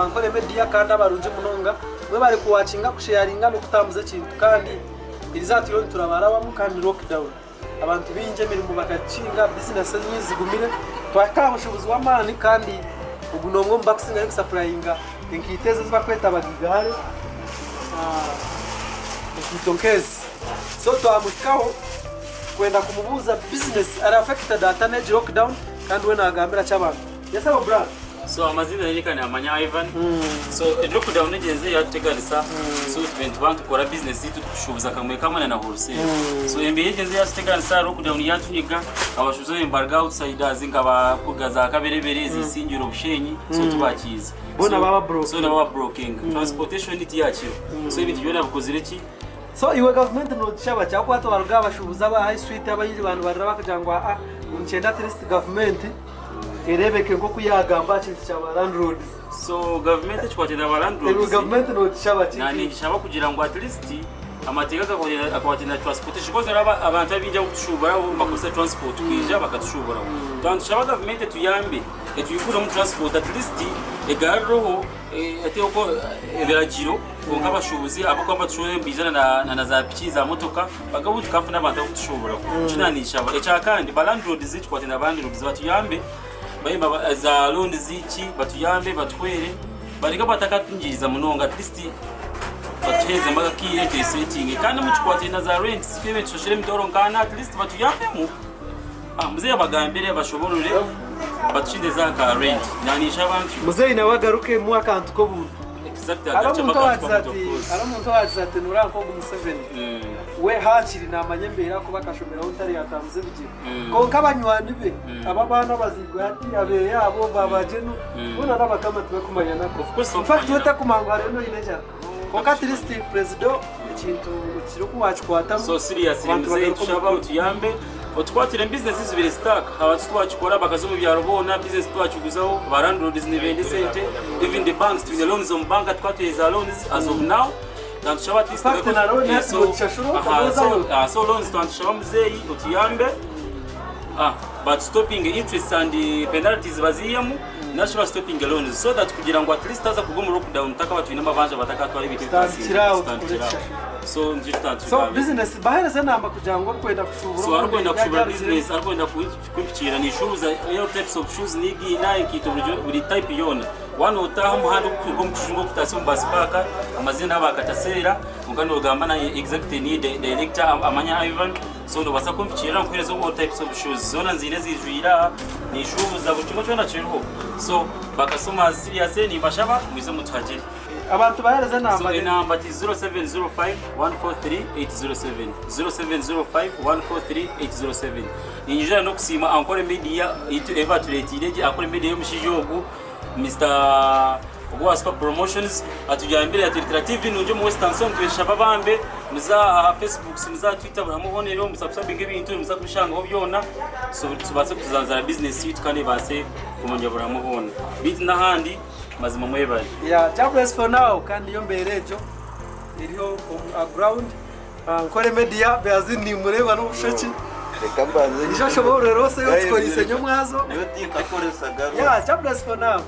ba Nkore Media kandi abarungi munonga. Mwebare kuwakinga, kusheyaringa n'okutambuza ekintu kandi erizooba turiyo niturabarabamu kandi ni lockdown. Abantu baingi emirimo bakagikinga, bizinesi enyingi zigumire. Twahika aha mushuubuzi w'amaani kandi ogu n'omwe omu barikusingayo kusapurayinga enkaito ezi ezibakweta abagaigahare, enkaito nk'ezi. So twamuhikaho kwenda kumubuuza bizinesi ari affected ata n'egi lockdown kandi we naagambira ki abantu. Yes abo brother. So amazina yeka namanya Ivan. So lockdown egyenze yatuteganisa. So tube nituba nitukora business zaitu tukushubuza kamwe kamwe na na wholesale. So embeera egyenze yatuteganisa lockdown yatunyiga abashubuzi ababaire nibaruga outsiders nka ba kuruga za Kaberebere, Isingiro, Bushenyi so tibakiiza. Boona So- baba broke. So boona baba broking. Transportation tiyakiro. So ebintu byona bikozire ki? So iwe gavumenti nogishaba ki ahabw'okuba twaruga aha bashubuzi aba high street abaingi abantu barira bakagira ngu aa ngu nikyenda at least gavumenti Ereebeke nk'oku yaagamba aha kintu kya ba landlords. So gavumenti ekikwataine na ba Iwe landlords gavumenti noogishaba ki? na ningishaba kugira ngu at least amateeka agakwataine na transportation because noraba abantu abaingi abakutushuburaho nibakozesa transport kwija bakatushuburaho. Twaba nitushaba gavumenti etuyambe etwihuremu transport at least egarureho eteho ebiragiro kwonka abashubuzi ahabw'okuba nibatushuburira nibaija na za piki za motoka bagabu tukafuna abantu abakutushuburaho. Nikyo naaba ninshaba. Ekyakandi ba landlords ekikwataine na ba landlords batuyambe za loans ki batuyambe batuhwere bareke batakatungiriza munonga at least batuheerezemu akaire twesetinge kandi omu kikwataine na za rent twena tushashure emitwaro nk'ana at least batuyambemu. Muzeeyi abagambire abashoborore batukindeze aha ka rent naninshaba ntyo. Muzeeyi nawe agarukemu akantu k'obuntu. Exactly Hariho agarukemu omuntu akantu owaagize k'obuntu ati of course. hariho omuntu owaagize ati nooraba nk'ogu Museveni we haakiri naamanya embeera ahakuba akashomeraho ntare yaatambuza ebigyere. Kwonka banywani be aba abaana abazairwe hati abeeye abo ba bagyenu boona n'abakama tibakumanya nako. Of course In fact we tibakumanya nako. takumanya ngu hariyo n'oine enjara. Kwonka at least Purezida ekintu kiri oku waakikwatamu So seriously abantu muzeeyi bagaruke omu tushaba mikono. otuyambe otukwatire business zibire stuck abantu twakikora bakaza omu byaro boona business twakiguzaho ba landlords nibenda esente even the banks twine loans omu banka twatwire za loans as of now twantushaba at least In fact, na loan Eh, hati so- nogishashura aha, okagozayo. so, ah, so loans twantushaba muzeeyi otuyambe ah, but stopping interest and penalties bazihemu Nashi ba stopping loans so that kugira ngu at least taza kugwa omu lockdown takaba twine amabanja batakatwara ebintu Tutandikire aho tukore tutandikire aho. ekishashuro. So nikyo So tutandikire. business bahereze enamba kugira ngu orikwenda kushuubura So arikwenda kushubura yabyarugiremu. business arikwenda kwimpikiira nishuuza all types of shoes nigiina enkaito buri buri type yoona. Waaba notaaha omuhanda ogurikuruga omu kishunga ogurikutaasya omu bus park amazina aba Kataseera kwonka nogamba naye exactly niiye director amanya Ivan. So nobaasa kumpikiirira nkuheereze all types of shoes zoona nziine zijwire aha ninshuubuza buri kimwe kyona kiriho so bakasoma serious nimbashaba mwize mutuhagire. Abantu baheereze enamba So enamba ti 0705 143 807 0705 143 807 ninyija n'okusiima Ankole Media ei batureetiire gye Ankole Media y'omushaija ogu Mister Ogu wa Super Promotions atujambire yaturetera TV nungi omu Western so nitweshaba bambe muze aha Facebook muze aha Twitter buri hamwe hoona eriho musubscribinge ebintu nimuza kubishangaho byona so tubaase kuzanzara business yitu kandi ebaase kumanywa buri hamwe hoona beitu n'ahandi mazima mwebare. Yeah, Jah bless for now kandi niyo mbeera egyo eriho omu aha ground. Ah, Nkore media beazi nimureeba n'obusheki. Reka mbanze Nijo shoboorora ose yotukoreise nyomwazo. Niyo tinkakoresaga Yeah, Jah bless for now.